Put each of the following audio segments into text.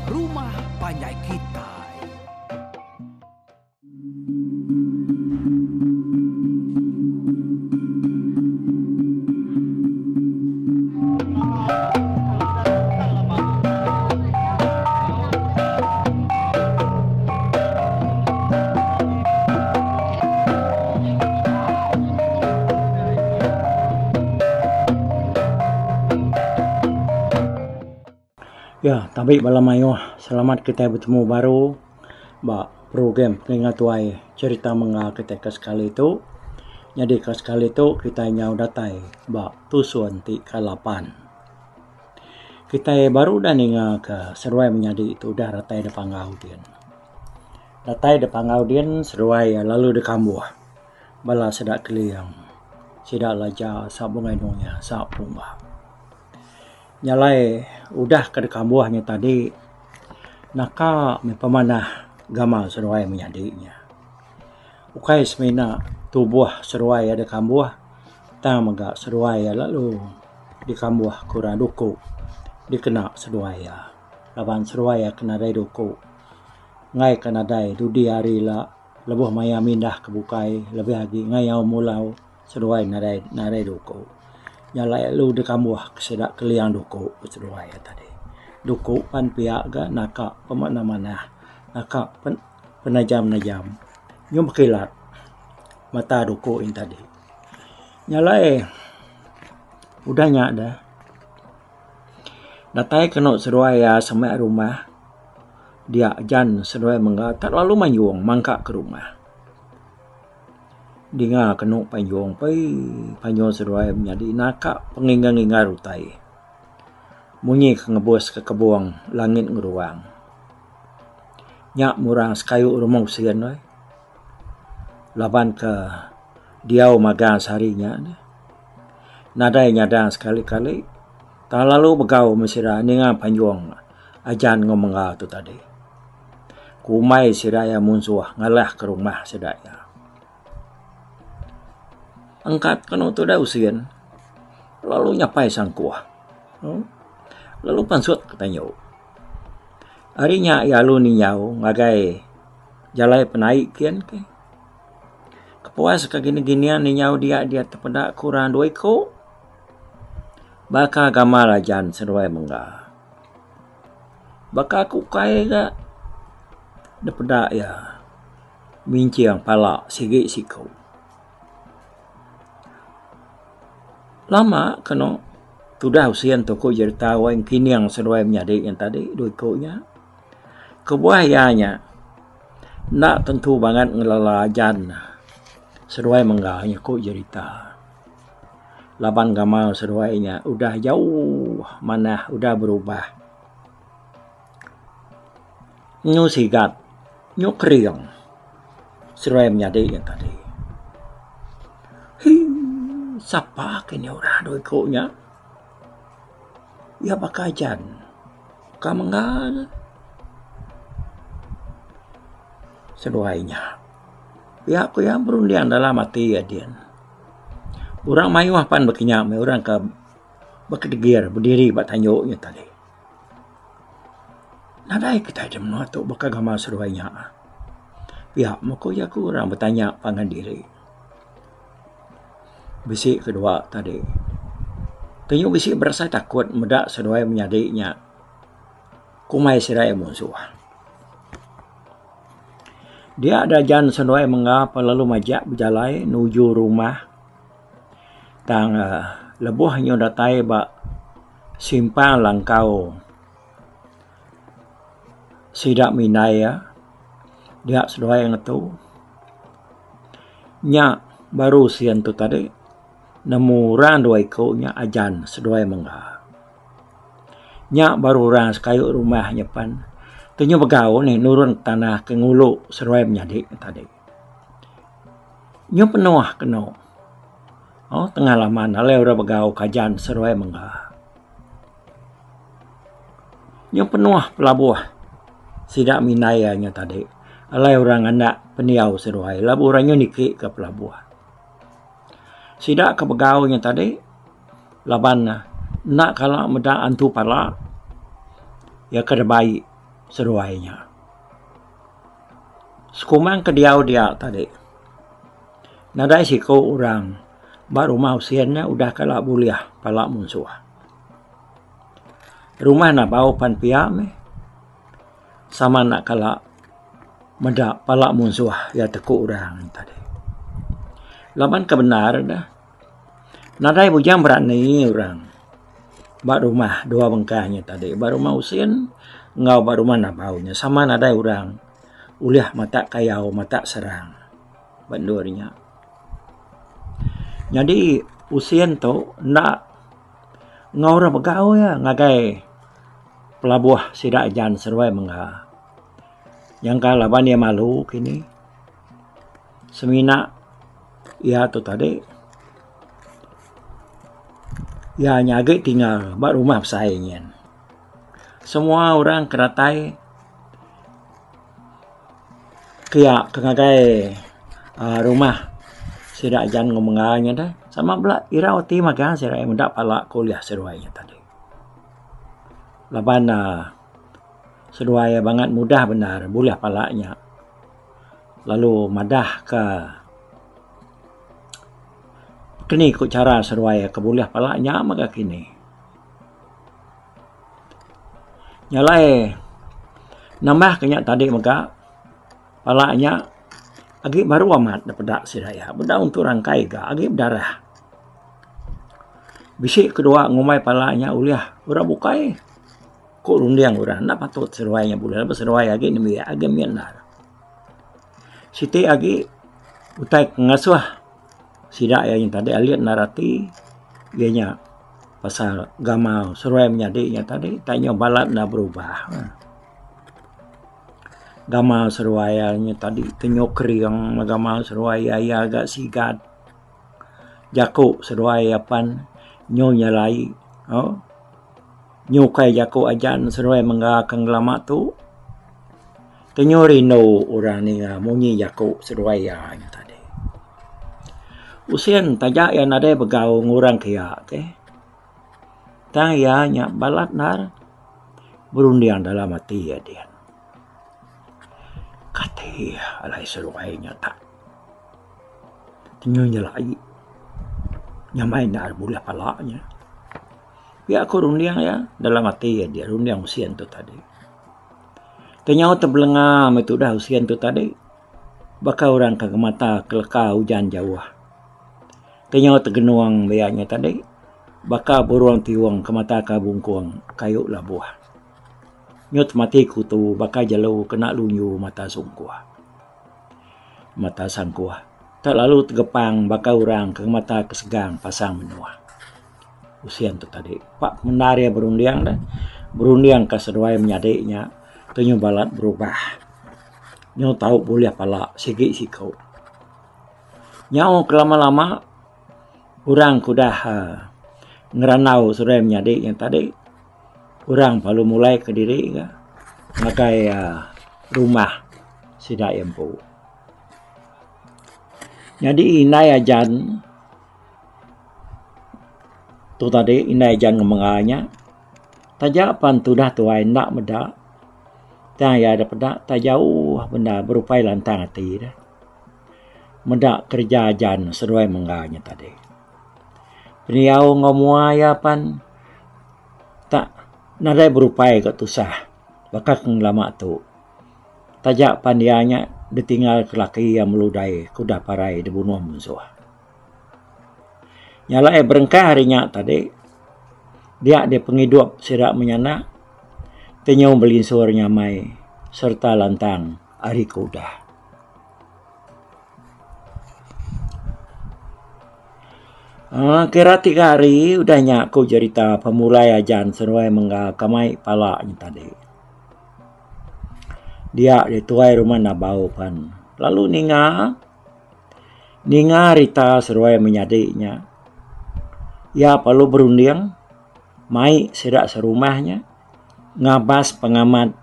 Rumah Panjai Kitai. Ya, tabi bala mayuh. Selamat kitai betemu baru ba program Pengingat Tuai Cherita Menga kitai ke sekali tu. Nyadi ke sekali tu kitai nyau datai ba tusun ti ke lapan. Kitai baru udah ninga ke seduai menyadi tu udah datai da panggau din. Datai da panggau din seduai lalu dikambuh bala sida keling, sida laja sa bungai nuing sa pungga. Nya alai udah ke dikambuh nya tadi naka meh pemanah gamal seduai menyadi nya. Ukai semina tubuh seduai iya dikambuh tang mega seduai iya lalu dikambuh ke orang duku dikena seduai iya laban seduai iya ke nadai duku enggai ke nadai dudi hari ila lebuh maya mindah ke bukai lebih agi ngayau mulau. Seduai nadai nadai duku. Nya alai lalu dikambuh ke sida keling duku seduai iya tadi. Duku pan pia ga naka pemanah manah naka penajam najam nyau bekilat mata duku yen tadi. Nya alai udah nya deh datai kenu seduai iya semak rumah dia jan seduai mengga tak lalu mayung mangka ke rumah. Dinga kenu panjung pei panjung seduai menyadi naka pengingar-ingar utai. Munyi ke ngebus ke kebung langit ngeruang. Nya murang sekayu rumah usin ai laban ke diau magang sehari nya neh. Nadai nyadang sekali-kali tang lalu begau meh sida ninga panjung ajan enggau mengga tu tadi. Kumbai sida iya munsuh ngalah ke rumah sida iya. Engkat kenu tudah usin lalu nyapai sangkuh lalu pansut ke tanyu. Ari nya iya lalu ninjau ngagai jalai penaik kian ke. Kepuas ka gini-gini ninjau dia dia tepeda ke orang dua iku baka gamal ajan seduai mengga. Baka ku ukai ga da peda iya minching pala sigi siku. Lama kenu tudah usin tu ku jerita wai kining seduai menyadi nya tadi dua iku nya. Kebuah iya nya enda tentu bangat ngelala ajan seduai mengga nya ku jerita. Laban gamal seduai nya udah jauh manah udah berubah. Nyu sigat nyu kering seduai menyadi nya tadi. Hii sapa ke nya orang dua iku nya iya baka ajan ka mengga ne seduai nya. Pia ku iya berunding dalam ati iya din. Orang mayuh pan baka nya meh orang ke bekedegir bediri ba tanju nya tadi. Nadai kitai da menua tu baka gamal seduai nya. Pia meh ku jaku orang betanya pangan diri. Bisi kedua tadi. Tenyu bisi berasai takut meda seduai menyadi nya kumbai sida iya munsuh. Dia dajan seduai mengga lalu majak bejalai nuju rumah tang lebuh nyu datai ba simpang langkau sida mindai iya dia seduai ngetu nya baru sin tu tadi nemu orang dua iku nya ajan seduai mengga. Nya baru orang sekayu rumah nya pan tenyu begau nih nurun tanah ke ngulu seruai menyadi ne tadi. Nyu penuh kenu oh tengah laman alai orang begau kajan seruai mengga. Nyu penuh pelabuh sida mindai iya nya tadi alai orang nganak pendiau seduai laban orang nyu niki ka pelabuh. Sida ke begau nya tadi laban ne enda kala meda antu pala iya ke dibai. seduai nya. Sekumbang ke diau dia tadi nadai siku orang ba rumah usin nya udah kala bulih pala munsuh. Rumah nabau pan pia meh sama enda kala meda pala munsuh iya teku orang tadi. Laban ke bendar ne nadai bujang berani orang ba rumah dua bengkah nya tadi ba rumah usin enggau ba rumah nabau nya sama nadai orang ulih matak kayau matak serang ba endur nya. Nyadi usin tu enda enggau orang begau iya ngagai pelabuh sida ajan seruai mengga. Nyangka laban iya malu kini semina iya tu tadi iya nya agi tinggal ba rumah besai nyin. Semua orang ke datai kiya ke ngagai uhh rumah sida ajan enggau mengga nya deh sama bela irau ati magang sida meda pala ke ulih seduai nya tadi. Laban uhh seduai iya bangat mudah bendar bulih pala nya lalu madah ka keni ku chara seduai iya ke bulih pala nya mega kini. Nya alai nambah ke nya tadi mega pala nya agi baru amat da peda sida iya beda untung rangkai ga agi bedarah. Bisi kedua ngumbai pala nya ulih orang bukai ku runding orang enda patut seduai nya bulih laban seduai agi nembiak agi mit endar. Siti agi utai ke ngasuh sida iya nya tadi alit endar ati iya nya pasal gamal seduai menyadi nya tadi tak nyau balat enda berubah. Gamal seduai iya nya tadi tenyu kering gamal seduai iya iya ga sigat. Jaku seduai iya pan nyu nyelai au nyu ukai jaku ajan seduai mengga ke ngelama tu. Tenyu rindu orang ninga munyi jaku seduai iya nya tadi. Usin taja iya nadai begau ngurang ke iya teh. Tang iya nya balat endar berunding dalam ati iya dian. Kati alai seduai nya tak tenyu nyelai nyamai endar bulih pala nya. Pia ku runding iya dalam ati iya dian runding usin tu tadi. Kenyau tebelenga meh tudah usin tu tadi baka orang ke ngemata keleka ujan jauh. Kenyau tegenung iya nya tadi baka burung tiung ke mata ka bungkung kayu labuh. Nyut temati kutu baka jelu kena lunju mata sungkuh. Mata sangkuh tak lalu tegepang baka orang ke ngemata ke segang pasang menuh. Usin tu tadi pak pemendar iya berunding deh berunding ka seduai menyadi nya tenyu balat berubah. Nyu tau bulih pala sigi siku. Nyau ke lama-lama orang ke udah uhh ngerandau seduai menyadi nya tadi orang perlu mulai kediri ka ngagai uhh rumah sida iya empu. Nyadi indai ajan tu tadi indai ajan ngemera nya taja pan tudah tuai enda meda tang iya da peda tak jauh bendar berupai lantang ati deh. Meda kereja ajan seduai mengga nya tadi. Pendiau enggau mua iya pan tak nadai berupai ga tusah baka ke ngelama tu. Taja pan iya nya ditinggal ke laki iya meludai ke udah parai dibunuh munsuh. Nya alai berengkah ari nya tadi dia deh pengidup sida menyanak ti nyau belinsur nyamai sereta lantang ari ke udah. uhh Kira tiga hari udah nya ku jerita pemulai ajan seduai mengga ke mai pala nya tadi. Dia deh tuai rumah nabau pan lalu ninga, ninga rita seduai menyadi nya. Iya perlu berunding mai sida serumah nya ngabas pengamat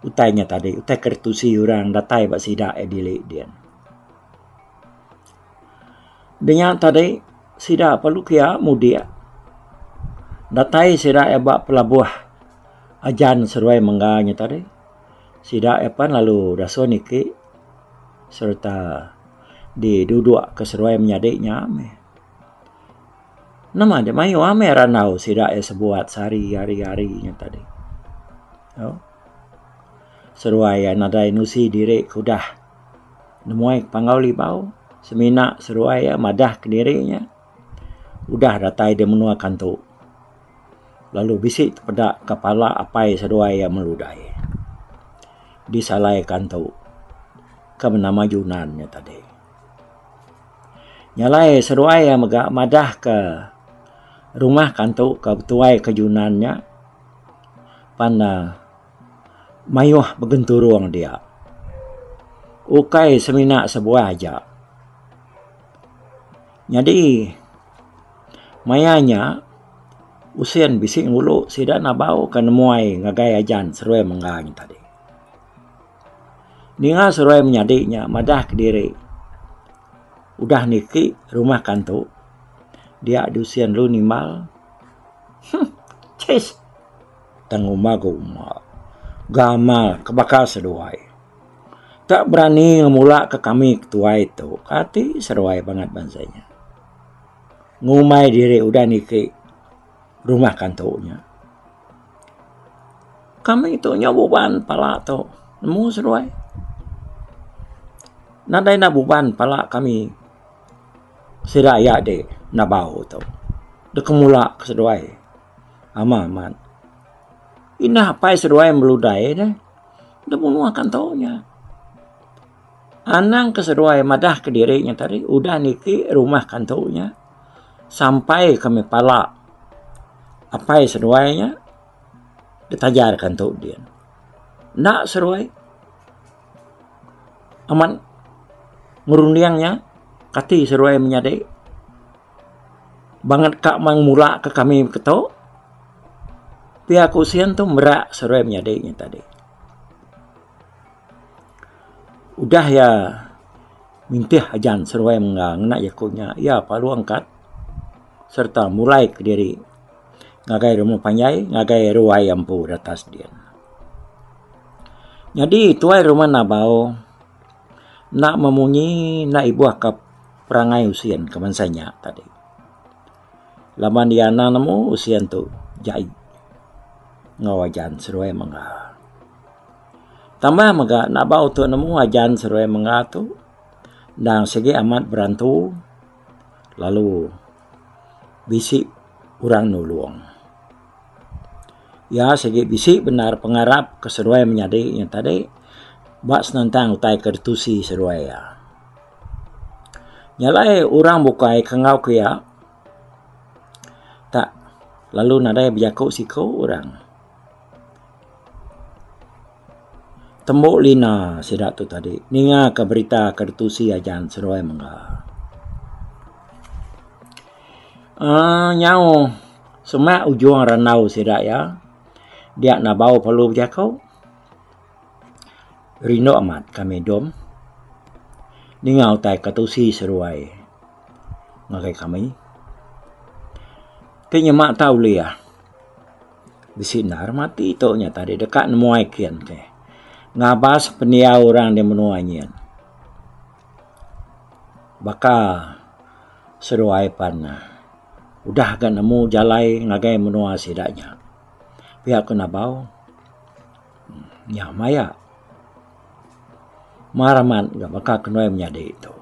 utai nya tadi utai ke ditusi orang datai ba sida iya dili din. Dinya tadi sida perlu kiya mudik datai sida iya ba pelabuh ajan seduai mengga nya tadi. Sida iya pan lalu dasuh niki sereta diduduk ke seduai menyadi nya meh. Nama deh mayuh meh randau sida iya sebuat sehari hari hari nya tadi. Au seduai iya nadai nusi diri ke udah nemuai ke Panggau Libau semina seduai iya madah kediri nya udah datai di menua Kantu. Lalu bisi tepeda ka pala apai seduai iya meludai di salai Kantu ke benama Junan nya tadi. Nya alai seduai iya mega madah ka rumah Kantu ke betuai ka Junan nya pan ne mayuh begenturung dia. Ukai semina sebuah aja. Nyadi maya nya Usin bisi ngulu sida nabau ke nemuai ngagai ajan seruai mengga nya tadi. Ninga seruai menyadi nya madah kediri udah niki rumah kantu dia di Usin lalu nimbal huh chis tang ngumba guma gamal ke baka seduai. Tak berani ngemula ke kami ketuai tu kati seduai bangat bansa nya. Ngumbai diri udah niki rumah kantu nya. Kami tu nyau buban pala tu nemu seduai. Nadai enda buban pala kami sida iya di nabau tu. Deka mula ke seduai amat amat. Indah apai seduai meludai deh. Dep menua kanto nya. Anang ke seduai madah ke diri nya tadi udah niki rumah kanto nya sampai ke meh pala apai seduai nya ditajar kanto din. Enda seduai amat ngerunding nya kati seduai menyadi bangat ka meng mula ke kami keto. Pia ku sin tu merak seruai menyadi nya tadi. Udah iya mintih ajan seruai mengga ngena jaku nya iya perlu angkat sereta mulai kediri ngagai rumah panjai ngagai ruai empu da atas din. Nyadi tuai rumah nabau enda memunyi enda ibuh ka perangai usin ke bansa nya tadi. Laban iya anang nemu usin tu jai enggau ajan seduai mengga. Tambah mega nabau tu nemu ajan seduai mengga tu endang sigi amat berantu lalu bisi orang nulung. Iya sigi bisi bendar pengarap ke seduai menyadi nya tadi ba senentang utai ke ditusi seduai iya. Nya alai orang bukai ke enggau ke iya tak lalu nadai bejaku siku orang. Tembu lina sida tu tadi ninga ka berita ke ditusi ajan seduai mengga. Aaa nyau semak ujung randau sida iya dia nabau perlu bejaku. Rindu amat kami dom ninga utai ke tusi seduai ngagai kami. Ti nyema tau ulih bisi endar mati tu nya tadi deka nemuai kin ke ngabas pendiau orang di menua nyin. Baka seduai pan udah ga nemu jalai ngagai menua sida nya. Pia ku Nabau. Nya maya. Mar amat ga baka kenuai menyadi tu.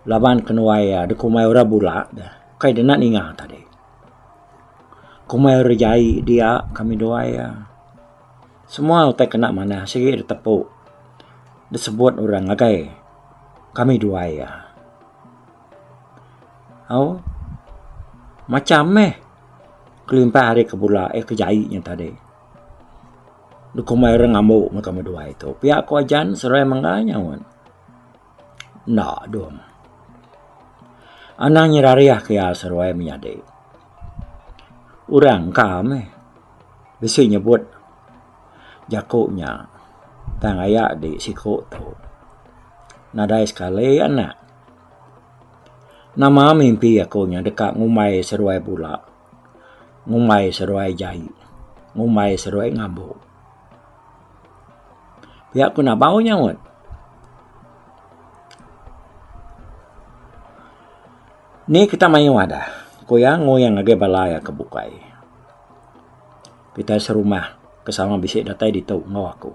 Laban kenuai iya dikumbai orang bula deh. Kai deh enda ninga tadi. Kumbai orang jai dia kami duai iya. Semua utai kena manah sigi ditepu disebut orang ngagai kami duai iya. Au macam meh kelimpah ari ke bula eh ke jai nya tadi. Dikumbai orang ngambu meh kami duai tu. Pia ku ajan seruai mengga nyaut. Enda dum. Anang nyerarih ke iya seruai menyadi. Orang engka meh bisi nyebut jaku nya tang aya di siku tu. Nadai sekali anak. Nama mimpi aku nya deka ngumbai seruai bula. Ngumbai seduai jai. Ngumbai seduai ngambu. Pia ku Nabau nyaut. Ni kita mayuh dah, ku iya nguyang ngagai bala iya ke bukai. Kitai serumah ke sama bisi datai ditu enggau aku.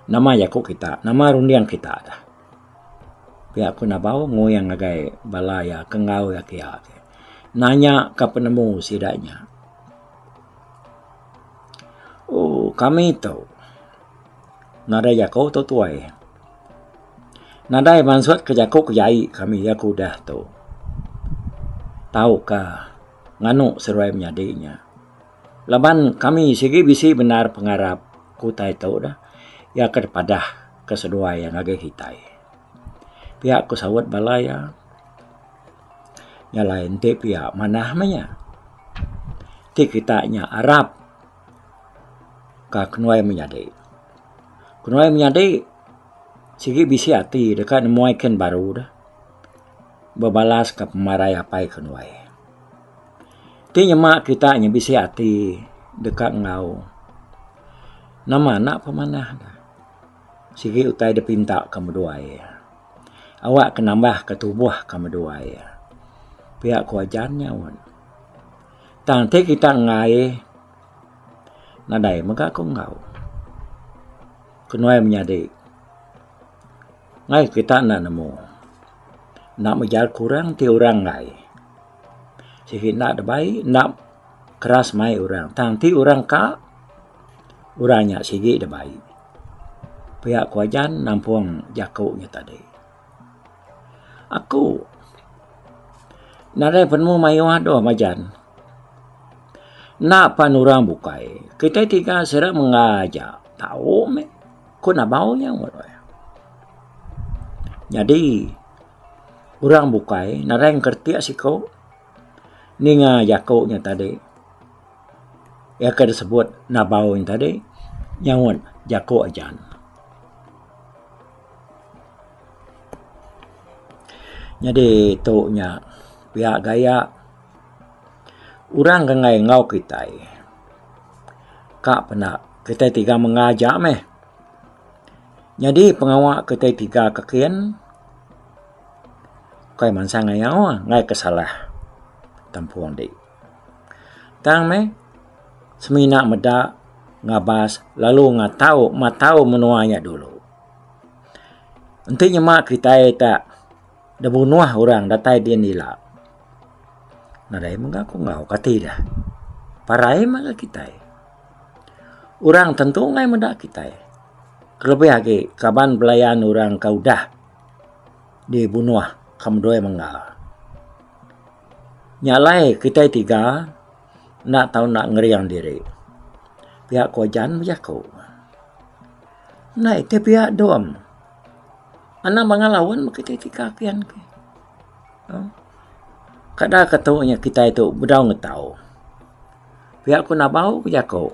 Nama jaku kita, nama runding kita dah. Pia ku Nabau nguyang ngagai bala iya ke enggau iya kia. Nanya ka penemu sida nya. Ooh kami tu nadai jaku tu tuai. Nadai mansut ke jaku ke jai kami iya ke udah tu. Tauka nganu seruai menyadi nya. Laban kami sigi bisi bendar pengarap ke utai tu dah iya ke dipadah ke seduai iya ngagai kitai. Pia ku saut bala iya. Nya alai enti pia manah meh nya. Ti kita nya arap ka kenuai menyadi. Kenuai menyadi sigi bisi ati deka nemuai kin baru deh bebalas ka pemarai apai kenuai. Ti nyema kita nya bisi ati deka enggau nama enda pemanah ne sigi utai da pinta ka meduai. Awak ke nambah ka tubuh ka meduai. Pia ku ajar nya un. Tang ti kita enggai nadai mega ku enggau. Kenuai menyadi enggai kita enda nemu. Enda mejal ku orang ti orang enggai. Sigi enda dibai enda keras mai orang tang ti orang ka orang nya sigi dibai. Pia ku ajan nampung jaku nya tadi. Aku nadai penemu mayuh deh majan. Enda pan orang bukai kitai tiga sira mengga aja tau meh ku nabau nya. Nyadi orang bukai nadai ngeretik siko ninga jaku nya tadi. Iya ke disebut nabau nya tadi nyaut jaku ajan. Nyadi tu nya pia gaya orang ke enggai enggau kitai ka penda kitai tiga mengga aja meh. Nyadi pengawa kitai tiga ke kin ukai mansang ngayau enggai ke salah tampung dik. Tang meh semina meda ngabas lalu ngatau matau menua nya dulu. Enti nyema kitai tak dibunuh orang datai din ila nadai mega ku enggau kati deh. Parai mega kitai. Orang tentu enggai meda kitai kelebih agi kaban belayan orang ke udah dibunuh ke medoi mengga. Nya alai kitai tiga enda tau enda ngering diri. Pia ku Ajan bejaku. Enda iti pia dom. Anang banga laun meh kitai tiga kian ke. Kada ke tu nya kitai tu bedau ngetau. Pia ku Nabau bejaku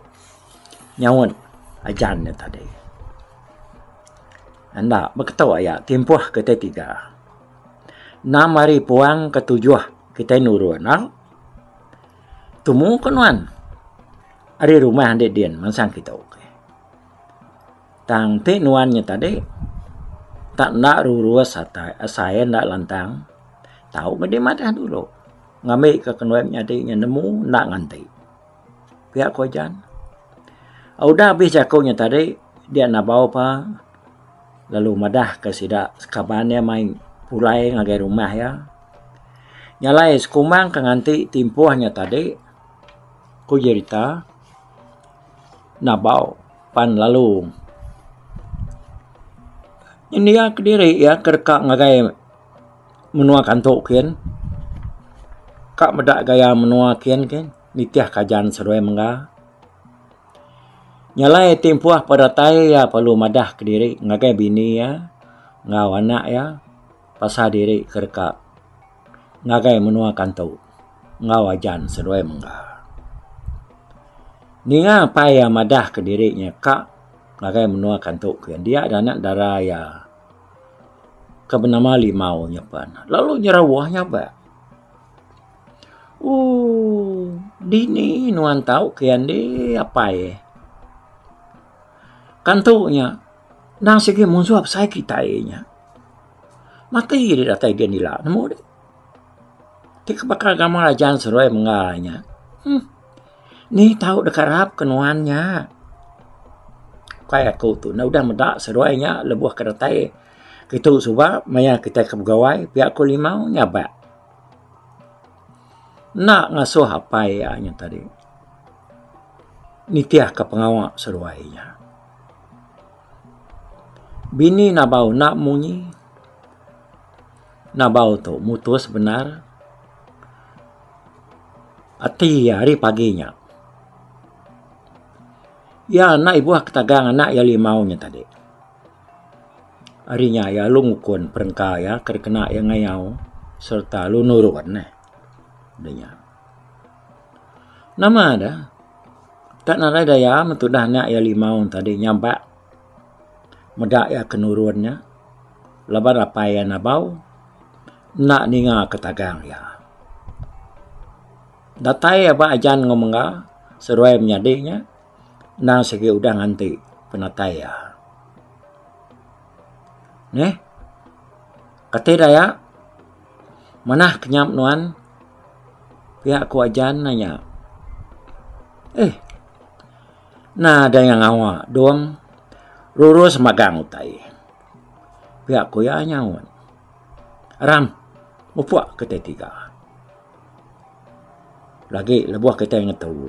nyaut Ajan nya tadi. Enda beketu aya timpuh kitai tiga. Enam hari puang ke tujuh kitai nurun au. Tumu ke nuan ari rumah andi din mansang kitu. Tang ti nuan nya tadi tak enda rurus atai asai enda lantang tau meh dimadah dulu ngambi ka kenuai menyadi nya nemu enda nganti. Pia ku Ajan. Udah abis jaku nya tadi dia nabau pa lalu madah ka sida sekaban iya mai pulai ngagai rumah iya. Nya alai sekumbang ka nganti timpuh nya tadi ku jerita nabau pan lalu nyendia kediri iya ke deka ngagai menua kantu kin ka meda gaya menua kin kin nitih kajan seduai mengga. Nya alai timpuh pedatai iya perlu madah kediri ngagai bini iya enggau anak iya pasal diri ke deka ngagai menua kantu enggau ajan seduai mengga. Ninga apai iya madah kediri nya ka ngagai menua kantu ke dia anak dara iya ke benama Limau nyepan lalu nyerauh nyabak. Ooh dini nuan tau ke andi apai. Kantu nya endang sigi munsuh besai kitai nya. Mati deh datai gin ila nemu deh. Ti ke baka gamal ajan seduai mengga nya. Huh. Ni tau deka rap ke nuan nya. Ukai aku tu enda udah meda seduai nya lebuh ke datai kitu suba maya kitai ke begawai pia ku limau nyabak. Enda ngasuh apai iya nya tadi nitihka pengawa seduai nya. Bini nabau enda munyi. Nabau tu mutus bendar ati iya hari pagi nya. Iya enda ibuh ketagang anak iya limau nya tadi. Ari nya iya lalu ngukun perengka iya ke dikena iya ngayau sereta lalu nurun neh da nya. Nama da tak nadai daya men tudah anak iya limau tadi nyabak meda iya ke nurun nya laban apai iya nabau enda ninga ke tagang iya. Datai iya ba ajan enggau mengga seduai menyadi nya. Endang sigi udah nganti penatai iya. Neh. Kati daya manah kenyap nuan pia ku ajan nanya. Eh. Nadai ngawa dong rurus magang utai. Pia ku iya nyaut. Ram mupuk kitai tiga. Lagi lebuh kitai ngetu.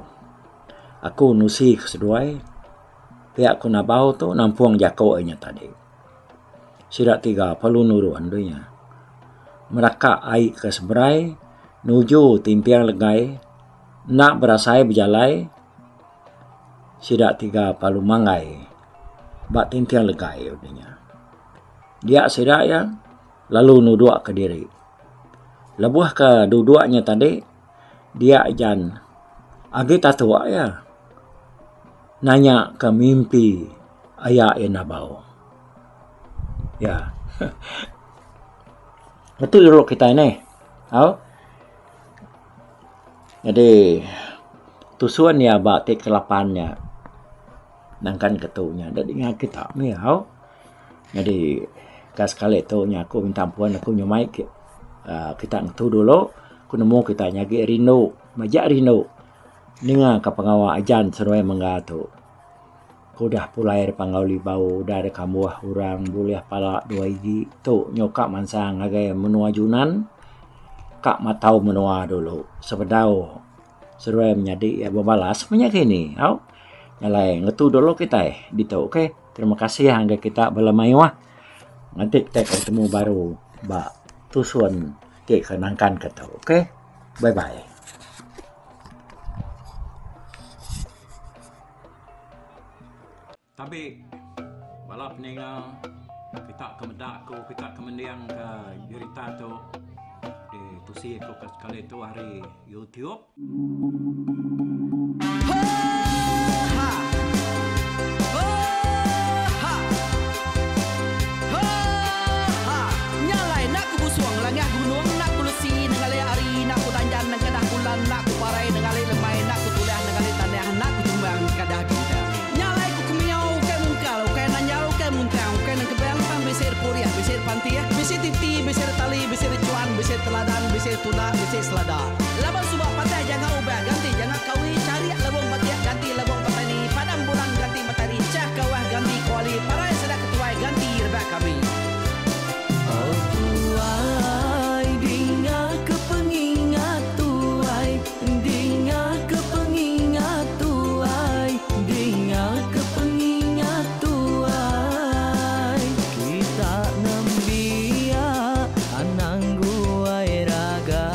Aku nusi ke seduai pia ku nabau tu nampung jaku inya tadi. Sida tiga perlu nurun du inya. Meraka ai ke seberai nuju tinting legai enda berasai bejalai sida tiga perlu manggai ba tinting legai udah nya. Dia sida iya lalu nudok kediri. Lebuh ke duduk nya tadi dia jan agi tatuk iya nanya ke mimpi aya iya nabau. Ya. Ngetu dulu kitai neh. Au. Jadi tusun iya ba ti kelapan nya nangkan ke tu nya deh dinga kita mih au. Jadi ka sekali tu nya aku minta ampun aku nyumai ke uhh kita ngetu dulu ku nemu kita nyagi rindu majak rindu ninga ka pengawa ajan seduai mengga tu. Ku udah pulai ari Panggau Libau udah deh kambuh orang bulih pala dua igi tu nyuka mansang ngagai menua Junan ka matau menua dulu sebedau seduai menyadi iya bebalas meh nya kini au. Alai ngetu dulu kitai ditu ok. Terima kasih ngagai kita bala mayuh nganti kitai ke betemu baru ba tusun ti ke nangkan ke tu ok bye bye. Tabi bala peninga kita ke meda ku kita ke mending ka jerita tu ditusi aku ke sekali tu ari YouTube. Laban suba patah janga ubah ganti janga kawi charik lebong batik ganti lebong petani padam bulan ganti matari chah kawah ganti kuali parai sida ketuai ganti rebak kami. Oh tuai dinga ke pengingat tuai dinga ke pengingat tuai dinga ke pengingat tuai kita nembiak anang guai raga.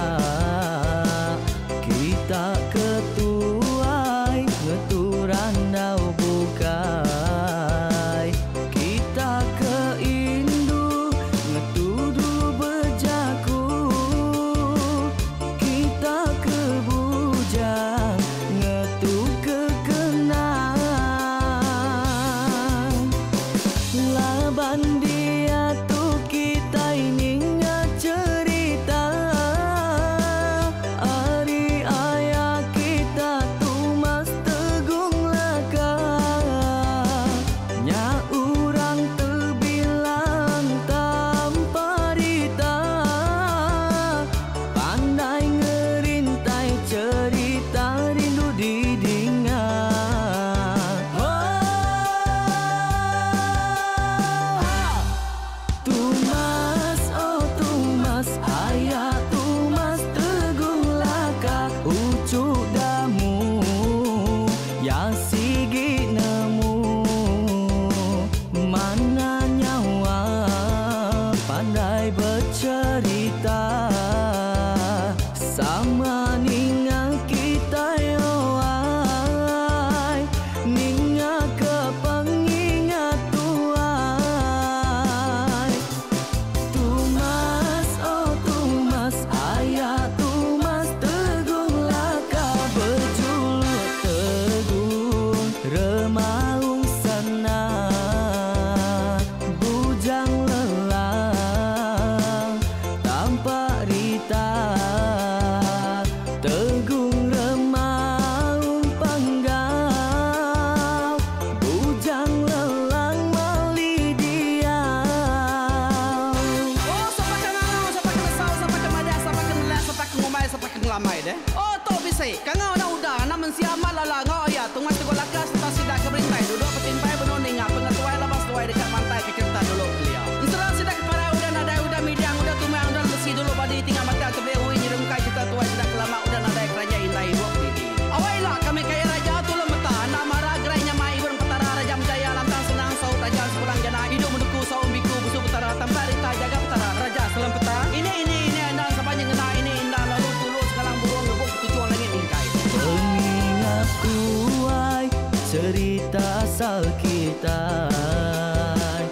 Mengga enggau Aya Tumas Teguh Laka sereta sida ke berintai duduk betimpai benung ninga pengetuai laban seduai deka mantai ke cherita dulu kelia. Ensera sida ke parai udah nadai udah midang udah tumang udah lesi dulu badi tinggal batang tebeli ui nyerungkai cherita tuai sida ke lama udah nadai keranjai indai ibup didi. Awai ila kami kaya raja tulung meta enda mara gerai nyamai ibun petara raja menjaya lantang senang saut raja sepulang jana idup menuku saum biku busu petara tampak rita jaga petara raja selempeta ini ini ini enda saban nyengena ini enda lalu tulu sekalang burung ngebuk ketuchung langit mingkai. Pengingat tuai cerita asal kitai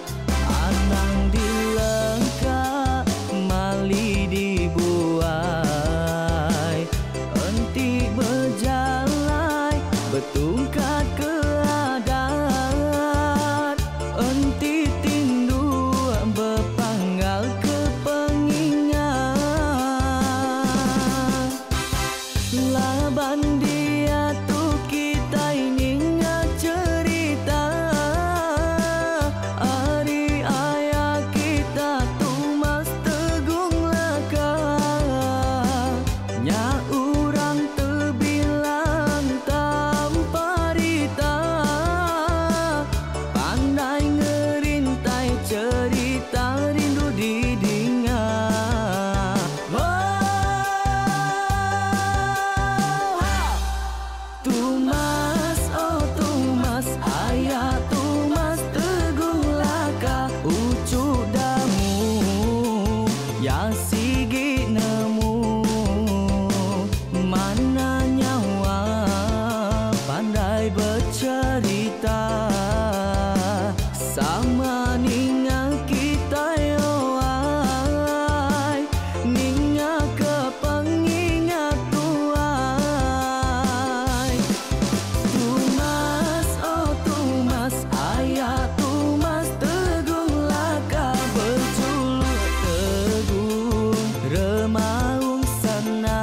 Anang dilengka mali dibuai Enti bejalai betungkat ke adat Enti tinduk bepanggal ke pengingat Laban diatu kitai ninga cherita ari aya kita Tumas Tegung Laka. Nya urang tebilang tampa rita pandai ngerintai cherita rindu didinga. Tumas oh Tumas aya Tumas Teguh Laka uchu damu ya sigi nemu mana nyawa pandai becherita sama ninga kitai oai ninga ke pengingat tuai. Tumas oh Tumas aya Tumas Teguh Laka bejuluk Teguh Remaung Sana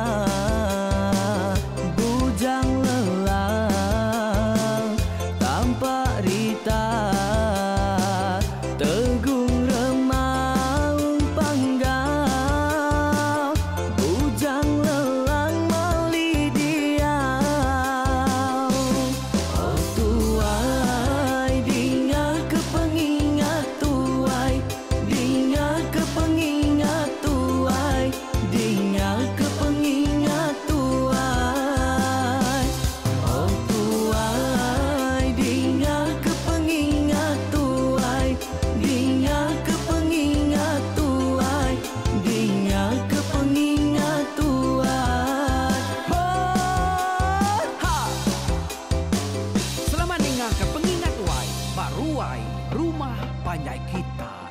Bujang Lelang tampak rita Tegung Remaung Panggau Bujang Lelang mali diau. Oh tuai dinga ke pengingat tuai dinga ke pengingat tuai dinga ke pengingat tuai. Oh tuai dinga ke pengingat tuai dinga ke pengingat tuai dinga ke pengingat tuai. Ho ha. Selamat ninga ke pengingat tuai ba ruai rumah panjai kita.